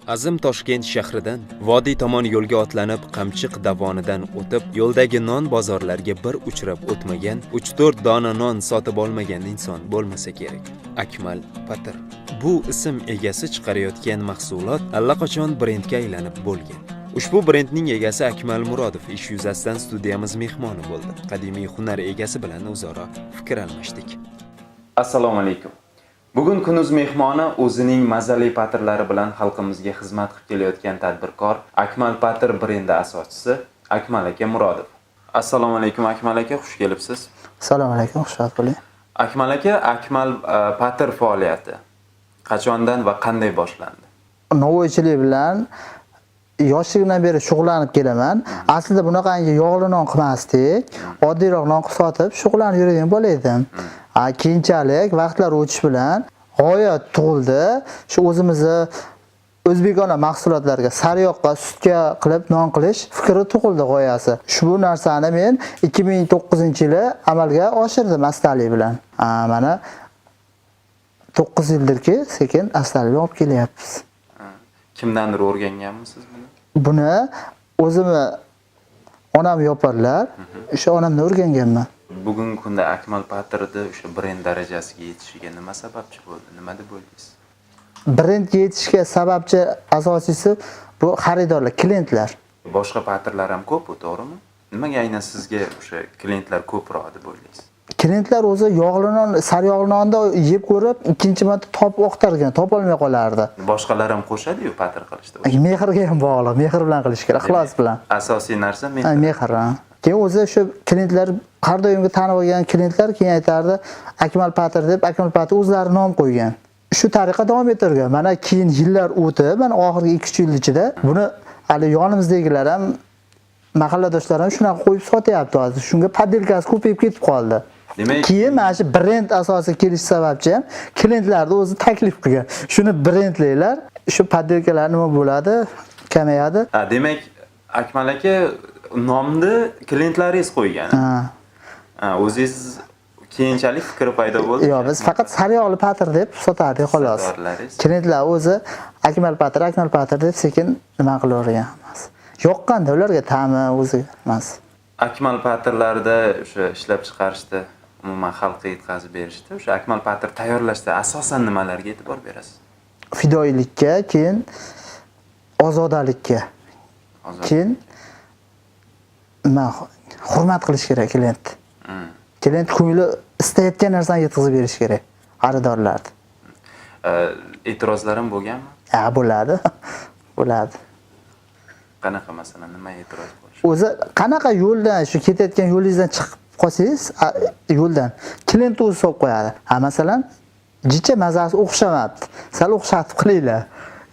Azim Toshkent shahridan vodiy tomon yo'lga otlanib, Qamchiq dovonidan o'tib, yo'ldagi non bozorlarga bir uchrab o'tmagan, 3-4 dona non sotib olmagan inson bo'lmasa kerak. Akmal Patir. Bu ism egasi chiqarayotgan mahsulot allaqachon brendga aylanib bo'lgan. Ushbu brendning egasi Akmal Murodov ish yuzasidan studiyamiz mehmoni bo'ldi. Qadimiy hunar egasi bilan o'zaro fikr almashdik. Assalomu alaykum. Bugun Kunuz mehmoni o'zining mazali patirlari bilan xalqimizga xizmat qilib kelayotgan tadbirkor Akmal Patir brendi asoschisi Akmal aka Murodov. Assalomu alaykum, Akmal aka, xush kelibsiz. Assalomu alaykum, xushvaqt bo'ling. Akmal aka, Akmal Patir faoliyati qachondan va qanday boshlandi? Novvoychilik bilan yoshligimdan beri shug'ullanib kelaman. Aslida bunaqangi yog'li non qilmasdik, oddiyroq non qilib sotib shug'ullanib yuradigan bola edim. Keyinchalik vaqtlar o'tishi bilan g'oya tug'ildi. Shu o'zimizni o'zbekona mahsulotlarga, sariyog'ga, sutga qilib non qilish fikri tug'ildi, g'oyasi. Shu narsani men 2009-yili amalga oshirdim astalik bilan. Mana 9 yildirki sekin astalik bilan olib kelyapmiz. Kimdandir o'rganganmisiz buni? Buni o'zimni onam yoparlar, o'sha onamdan o'rganganman. Bugungi kunda Akmal Patirni o'sha brend darajasiga yetishiga nima sababchi bo'ldi? Nima deb o'ylaysiz? Brendga yetishga sababchi asosiysi bu xaridorlar, klientlar. Boshqa patirlar ham ko'p, to'g'rimi? Nimaga aynan sizga o'sha klientlar ko'proq deb o'ylaysiz? Klientlar o'zi yog'li non, sariyog'li nonni yeb ko'rib, ikkinchi marta topib oqtargan, topolmay qolardi. Boshqalar ham qo'shadi-yu patir qilishda. Mehrga ham bog'liq, mehr bilan qilish kerak, ixlos bilan. Asosiy narsa mehr. Mehr, ha. Keyin o'zi shu klientlar, har doimgi tanib olgan klientlar keyin aytardi, Akmal Patir deb, Akmal Patir o'zlari nom qo'ygan. Shu tariqa davom etavergan. Mana keyin yillar o'tib, mana oxirgi 2-3 yil ichida buni hali yonimizdagilar ham, mahalladoshlar ham shunaqa qo'yib sotyapti hozir. Shunga подделка si ko'payib ketib qoldi. Demak, keyin mana shu brend asosiy kelish sababchi ham klientlarni o'zi taklif qilgan. Shuni brendliklar, shu подделка lar nima bo'ladi? Kamayadi. Ha, demak, Akmal aka, nomni klientlaringiz qo'ygan. Ha. Ha, o'zingiz keyinchalik fikri paydo bo'ldi. Yo'q, biz faqat sariyog'li patir deb sotardik, xolos. Sotarlaringiz. Klientlar o'zi Akmal Patir, Akmal Patir deb sekin nima qilavergan hammasi. Yoqqanda ularga ta'mi o'zi emas. Akmal Patirlarda o'sha ishlab chiqarishda, umuman xalqqa yetkazib berishda, o'sha Akmal Patir tayyorlashda asosan nimalarga e'tibor berasiz? Fidoyilikka, keyin ozodalikka. Ozod. Keyin nima, hurmat qilish kerak klient. Klient ko'ngli istayotgan narsani yetkazib berish kerak xaridorlarni. E'tirozlar ham bo'lganmi? Ha, bo'ladi. Bo'ladi. Qanaqa, masalan, nima e'tiroz bo'lishi? O'zi qanaqa yo'ldan, shu ketayotgan yo'lingizdan chiqib qolsangiz, yo'ldan klient o'zi solib qo'yadi. Ha, masalan, jicha mazasi o'xshamabdi. Sal o'xshatib qilinglar.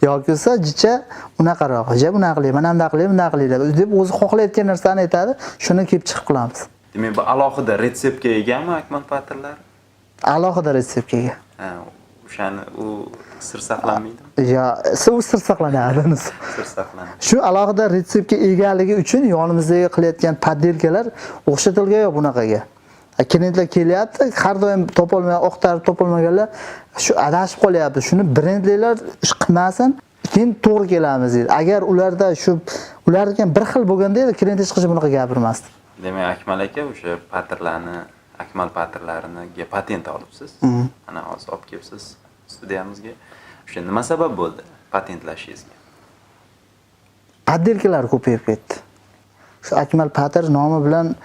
Yoki bo'lsa jicha unaqaroq, ja bunaqa qiling, mana bunday qiling, bunday qilinglar deb o'zi xohlayotgan narsani aytadi, shuni kelib chiqib qilamiz. Demak, bu alohida retseptga egami Akmal Patirlar? Alohida retseptga ega. Ha, o'shani u sir saqlanmaydimi? Yo, sir saqlanadi. Sir saqlanadi. Shu alohida retseptga egaligi uchun yonimizdagi qilayotgan подделка lar o'xshatilgan yo'q bunaqaga. Klientlar kelyapti, har doim topolmay, oqtarib topolmaganlar shu adashib qolyapti. Shuni brendlilar ish qilmasin, keyin to'g'ri kelamiz deydi. Agar ularda shu ularga ham bir xil bo'lganda edi, klient hech qachon bunaqa gapirmasdi. Demak, Akmal aka, o'sha patirlarni, Akmal patirlariniga patent olibsiz. Mana hozir olib kelibsiz studiyamizga. O'sha nima sabab bo'ldi patentlashingizga? Подделка lar ko'payib ketdi. Shu Akmal Patir nomi bilan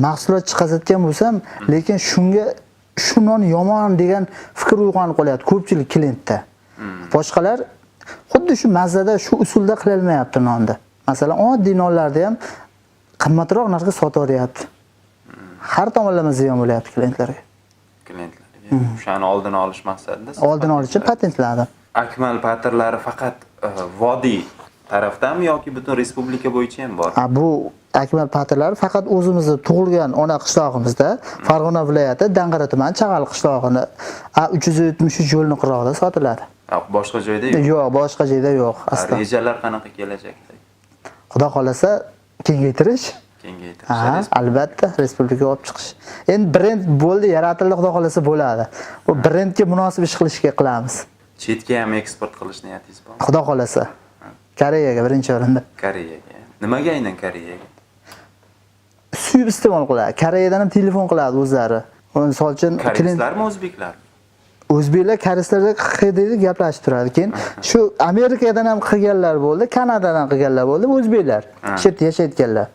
mahsulot chiqazayotgan bo'lsam, lekin shunga shu non yomon degan fikr uyg'onib qolyapti ko'pchilik klientda. Boshqalar xuddi shu mazada, shu usulda qilolmayapti nonni. Masalan, oddiy nonlarni ham qimmatroq narxga sotaveryapti. Har tomonlama ziyon bo'lyapti klientlarga. Klientlarga. O'shani oldini olish maqsadida siz Oldini olish uchun patentladim. Akmal patirlari faqat vodiy tarafdami yoki butun respublika bo'yicha ham bor? Ha, bu Akmal patirlari faqat o'zimizni tug'ilgan ona qishlog'imizda, Farg'ona viloyati Dang'ara tumani Chag'al qishlog'ini A373 yo'lini qirg'og'ida sotiladi. Ha, boshqa joyda yo'q. Yo'q, boshqa joyda yo'q aslo. Rejalar qanaqa kelajakda? Xudo xolasa kengaytirish. Kengaytirish. Ha, albatta respublikaga olib chiqish. Endi brend bo'ldi, yaratildi, xudo xolasa bo'ladi. Bu brendga munosib ish qilishga qilamiz. Chetga ham eksport qilish niyatingiz bormi? Xudo xolasa. Koreyaga birinchi o'rinda. Koreyaga. Nimaga aynan Koreyaga? Suyib iste'mol qiladi. Koreyadan ham telefon qiladi o'zlari. Misol uchun Koreyslarmi, o'zbeklarmi? O'zbeklar koreyslarda deydi gaplashib turadi. Keyin shu Amerikadan ham qilganlar bo'ldi, Kanadadan qilganlar bo'ldi, o'zbeklar. Shu yerda yashayotganlar.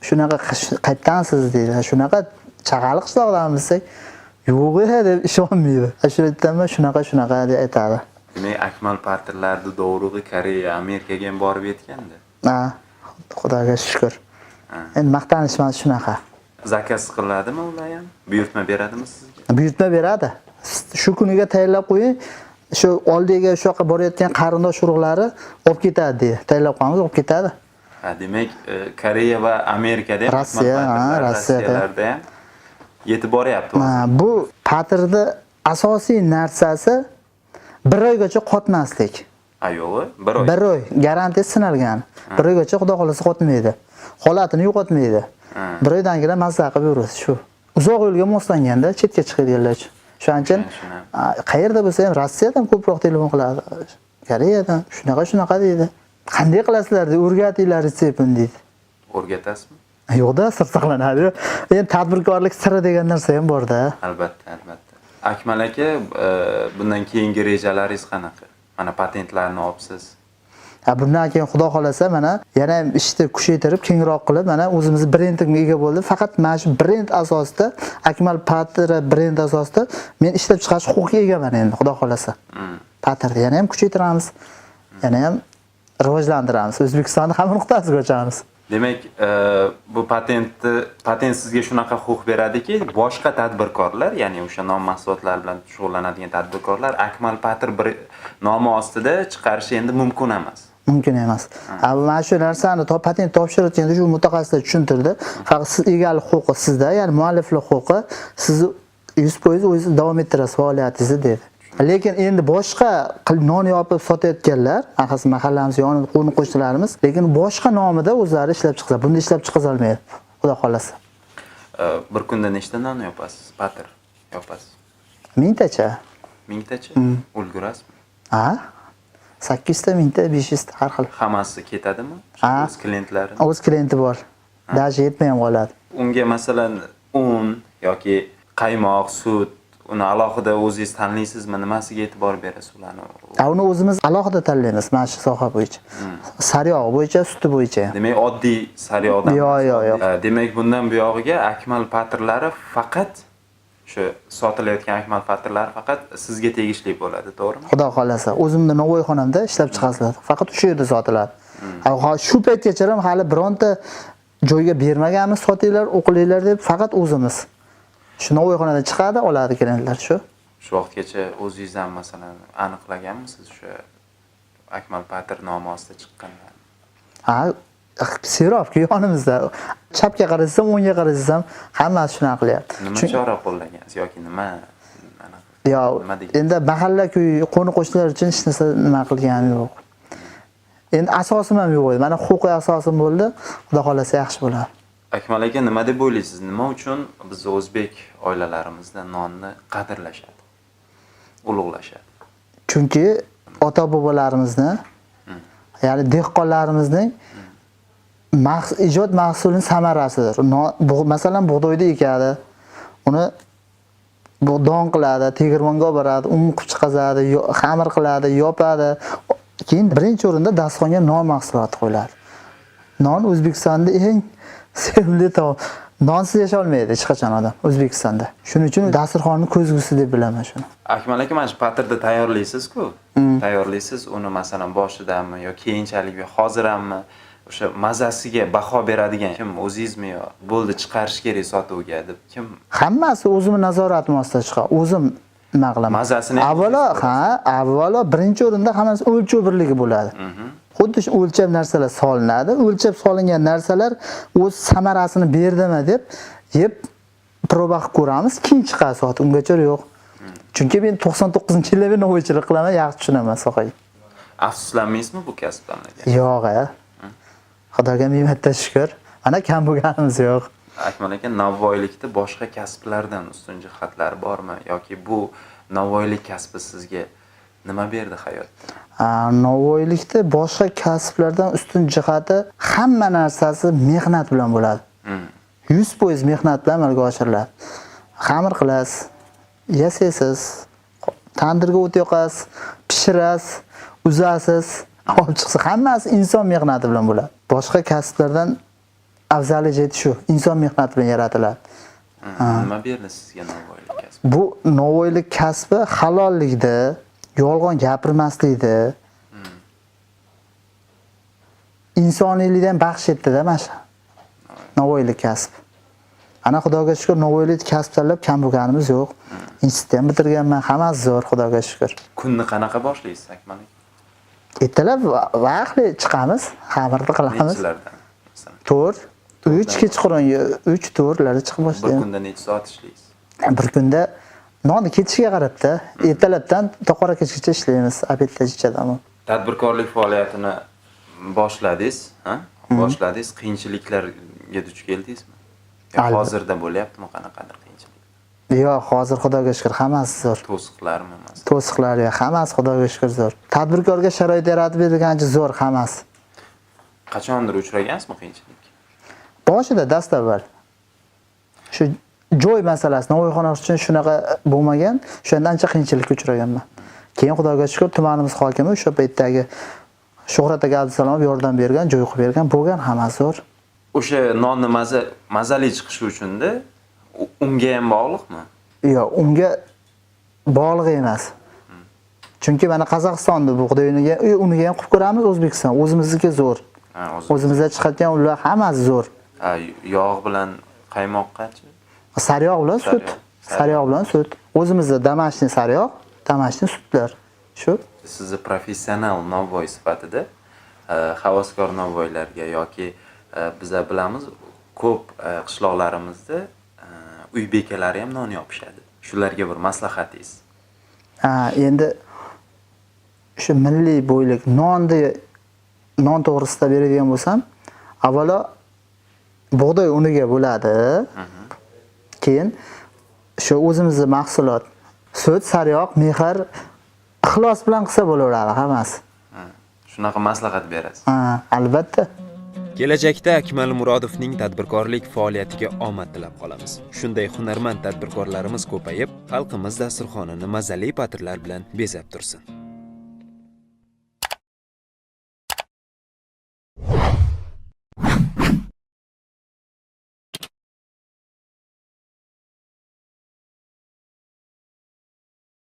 Shunaqa qayerdansiz deydi. Shunaqa chaqali qishloqdanmiz desak, yo'q deb ishonmaydi. Shu yerdanman, shunaqa shunaqa deb aytadi. Demak, Akmal Patirlarni dovrug'i Koreya, Amerikaga ham borib yetgandi. Ha, Xudoga shukr. Endi maqtanishmas shunaqa. Zakaz qiladimi ular ham? Buyurtma beradimi sizga? Buyurtma beradi. Shu kuniga tayyorlab qo'ying. Shu oldiga shu yoqqa borayotgan qarindosh urug'lari olib ketadi deydi. Tayyorlab qo'yamiz, olib ketadi. Ha, demak, Koreya va Amerikada ham, Rossiya, ha, Rossiyada ham yetib boryapti. Ha, bu patirni asosiy narsasi bir oygacha qotmaslik. Ha, yo'q, bir oy. Bir oy garantiya sinalgan. Bir oygacha Xudo xolasa qotmaydi. Holatini yo'qotmaydi. Bir oydan keyin mazza qilib yurasiz shu. Uzoq yo'lga moslanganda chetga chiqadiganlar uchun. Shuning uchun qayerda bo'lsa ham Rossiyadan ko'proq telefon qiladi. Koreyadan shunaqa shunaqa deydi. Qanday qilasizlar deydi, o'rgatinglar retseptini deydi. O'rgatasizmi? Yo'qda, sir saqlanadi. Endi tadbirkorlik siri degan narsa ham bor-da. Albatta, albatta. Akmal aka, bundan keyingi rejalaringiz qanaqa? Mana patentlarni olibsiz. Ha, bundan keyin Xudo xolasa mana yana ham ishni kuchaytirib, kengroq qilib, mana o'zimiz brendimga ega bo'ldi. Faqat mana shu brend asosida, Akmal Patir brend asosida men ishlab chiqarish huquqiga egaman endi, Xudo xolasa. Patirni yana ham kuchaytiramiz, yana ham rivojlantiramiz. O'zbekistonni hamma nuqtasiga ochamiz. Demak, bu patent sizga shunaqa huquq beradiki, boshqa tadbirkorlar, ya'ni o'sha non mahsulotlari bilan shug'ullanadigan tadbirkorlar Akmal Patir bir nomi ostida chiqarishi endi mumkin emas. Mumkin emas. Mana shu narsani patent topshirayotganda shu mutaxassislar tushuntirdi. Faqat siz egalik huquqi sizda, ya'ni mualliflik huquqi sizni 100% o'zingiz davom ettirasiz faoliyatingizni dedi. Lekin endi boshqa non yopib sotayotganlar, axasi mahallamiz yonida qo'ni qo'shnilarimiz, lekin boshqa nomida o'zlari ishlab chiqsa, bunda ishlab chiqaza olmaydi. Xudo xolasa. Bir kunda nechta non yopasiz? Patir yopasiz? Mingtacha. Mingtacha? Ulgurasizmi? Ha? 800 ta, 1000 ta, 500 ta har xil. Hammasi ketadimi? O'z klientlari? O'z klienti bor. Даже yetmay ham qoladi. Unga masalan un yoki qaymoq, sut uni alohida o'zingiz tanlaysizmi? Nimasiga e'tibor berasiz ularni? Uni o'zimiz alohida tanlaymiz mana shu soha bo'yicha. Sariyog' bo'yicha, suti bo'yicha. Demak, oddiy sariyog'dan. Yo'q, yo'q, yo'q. Demak, bundan buyog'iga Akmal Patirlari faqat shu sotilayotgan Akmal Patirlari faqat sizga tegishli bo'ladi, to'g'rimi? Xudo xolasa, o'zimni Navoiyxonamda ishlab chiqariladi. Faqat o'sha yerda sotiladi. Shu paytgacha ham hali bironta joyga bermaganmiz, sotinglar, o'qilinglar deb, faqat o'zimiz. Shu Navoiyxonadan chiqadi, oladi klientlar shu. Shu vaqtgacha o'zingiz ham masalan aniqlaganmisiz o'sha Akmal Patir nomi ostida chiqqanlarni? Ha, Serobki yonimizda. Chapga qarasam, o'ngga qarasam, hammasi shunaqa qilyapti. Nima chora qo'llagansiz yoki nima aniq? Yo'q, endi mahalla-kuy, qo'ni qo'shnilar uchun hech narsa nima qilganim yo'q. Endi asosim ham yo'q edi. Mana huquqiy asosim bo'ldi. Xudo xolasa yaxshi bo'ladi. Akmal aka, nima deb o'ylaysiz? Nima uchun biz o'zbek oilalarimizda nonni qadrlashadi, ulug'lashadi? Chunki ota-bobolarimizni, ya'ni dehqonlarimizning ijod mahsulining samarasidir. Masalan, bug'doyni ekadi, uni don qiladi, tegirmonga olib boradi, un qilib chiqazadi, xamir qiladi, yopadi. Keyin birinchi o'rinda dasturxonga non mahsuloti qo'yiladi. Non O'zbekistonda eng sevimli taom. Nonsiz yasha olmaydi hech qachon odam O'zbekistonda. Shuning uchun dasturxonning ko'zgusi deb bilaman shuni. Akmal aka, mana shu patirda tayyorlaysiz-ku. Tayyorlaysiz, uni masalan boshidanmi yo keyinchalik yo hozir hammi o'sha mazasiga baho beradigan kim, o'zingizmi yo bo'ldi chiqarish kerak sotuvga deb kim? Hammasi o'zimning nazoratim ostida chiqadi. O'zim nima qilaman? Mazasini avvalo, ha, avvalo birinchi o'rinda hammasi o'lchov birligi bo'ladi. Xuddi shu o'lchab narsalar solinadi. O'lchab solingan narsalar o'z samarasini berdimi deb yeb proba qilib ko'ramiz, keyin chiqadi sotib. Ungacha yo'q. Chunki men 99-yildan beri novvoychilik qilaman, yaxshi tushunaman sohaga. Afsuslanmaysizmi bu kasbdan? Yo'q, a. Xudoga ming marta shukr. Mana kam bo'lganimiz yo'q. Akmal aka, novvoylikda boshqa kasblardan ustun jihatlari bormi yoki bu novvoylik kasbi sizga Nima berdi hayot? Novvoylikda boshqa kasblardan ustun jihati hamma narsasi mehnat bilan bo'ladi. 100% mehnat bilan amalga oshiriladi. Xamir qilasiz, yasaysiz, tandirga o't yoqasiz, pishirasiz, uzasiz, olib chiqsa hammasi inson mehnati bilan bo'ladi. Boshqa kasblardan afzali jihati shu, inson mehnati bilan yaratiladi. Nima berdi sizga novvoylik kasbi? Bu novvoylik kasbi halollikda, yolg'on gapirmaslikda, insoniylikdan baxsh etdi-da mana shu novvoylik kasb. Ana Xudoga shukr, novvoylik kasb tanlab kam bo'lganimiz yo'q. Institutni ham bitirganman, hammasi zo'r, Xudoga shukr. Kunni qanaqa boshlaysiz, Akmal aka? Ertalab vaqtli chiqamiz, xamirni qilamiz. Nechilardan? Masalan, 4, 3 kechqurun 3 4larda chiqib bir boshlaymiz. kunda necha soat ishlaysiz? Bir kunda nonni ketishiga qarabda, ertalabdan taqora kechgacha ishlaymiz, obedgacha. Tadbirkorlik faoliyatini boshladingiz, ha? Boshladingiz, qiyinchiliklarga duch keldingizmi? Hozirda bo'lyaptimi qanaqadir qiyinchilik? Yo'q, hozir Xudoga shukr, hammasi zo'r. To'siqlarmi masalan? To'siqlar yo'q, hammasi Xudoga shukr zo'r. Tadbirkorga sharoit yaratib bergancha zo'r hammasi. Qachondir uchragansizmi qiyinchilikka? Boshida dastavval shu joy masalasi novvoyxona uchun shunaqa bo'lmagan, o'shanda ancha qiyinchilikka uchraganman. Keyin Xudoga shukr, tumanimiz hokimi o'sha paytdagi Shuhrat aka Abdusalomov yordam bergan, joy qilib bergan, bo'lgan hammasi zo'r. O'sha nonni mazali chiqishi uchunda unga ham bog'liqmi? Yo'q, unga bog'liq emas. Chunki mana Qozog'istonda bug'doyniga, uniga ham qilib ko'ramiz, O'zbekiston o'zimizniki zo'r. O'zimizda chiqadigan ular hammasi zo'r. Yog' bilan qaymoqqachi? Sariyog' bilan sut. Sariyog' bilan sut. O'zimizda домашний sariyog', домашний sutlar. Shu. Sizni professional novvoy sifatida havaskor novvoylarga yoki biza bilamiz, ko'p qishloqlarimizda uy bekalari ham non yopishadi. Shularga bir maslahatingiz. Endi shu milliy bo'ylik non to'g'risida beradigan bo'lsam, avvalo bug'doy uniga bo'ladi. Keyin shu o'zimizning mahsulot, sut, sariyog', mehr, ixlos bilan qilsa bo'laveradi hammasi. Shunaqa maslahat berasiz. Ha, albatta. Kelajakda Akmal Murodovning tadbirkorlik faoliyatiga omad tilab qolamiz. Shunday hunarmand tadbirkorlarimiz ko'payib, xalqimiz dasturxonini mazali patirlar bilan bezab tursin.